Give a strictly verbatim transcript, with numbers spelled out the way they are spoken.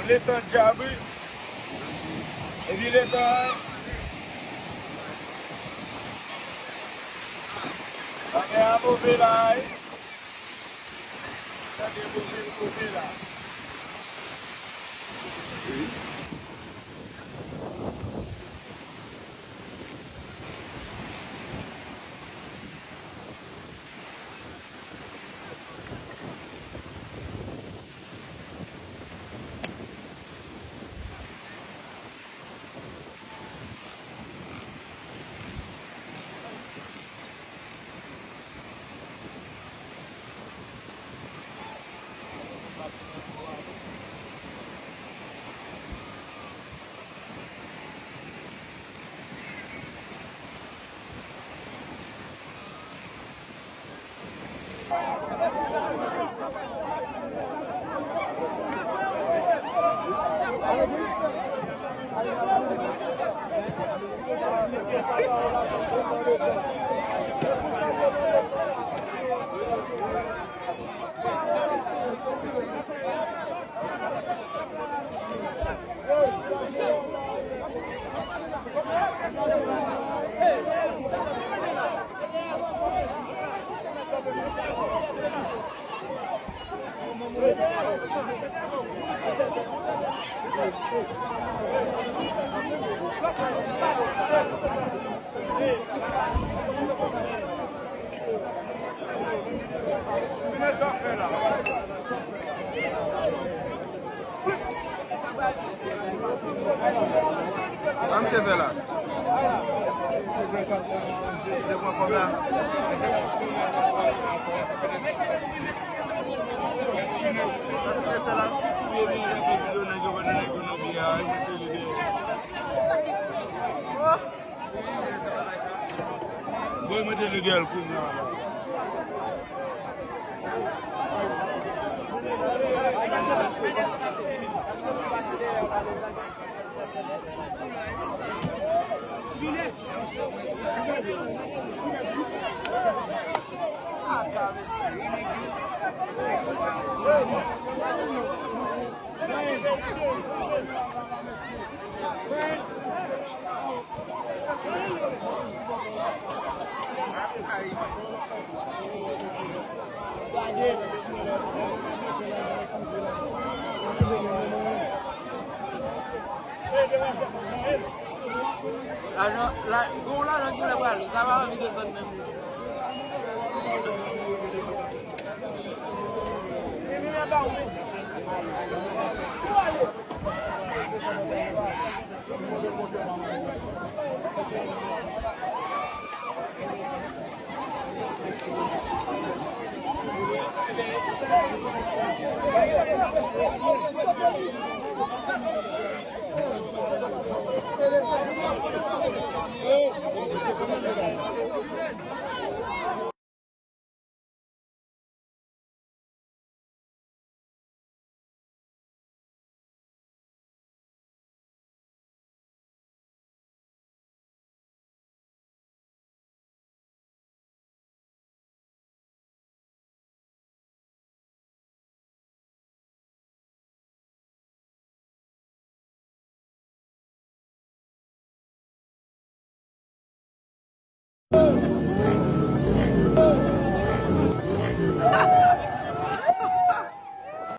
Letan djab, wi. Epi letan, lanmè a move la, wi. Tande move, move la. Sa misye fè la? Misye pran kòb la? Sa ti mesye la? Oh! Bon, mwen te lede al kounye a la. Lajan, la, gon lajan ki vle prale, sa pa anvi desann menm.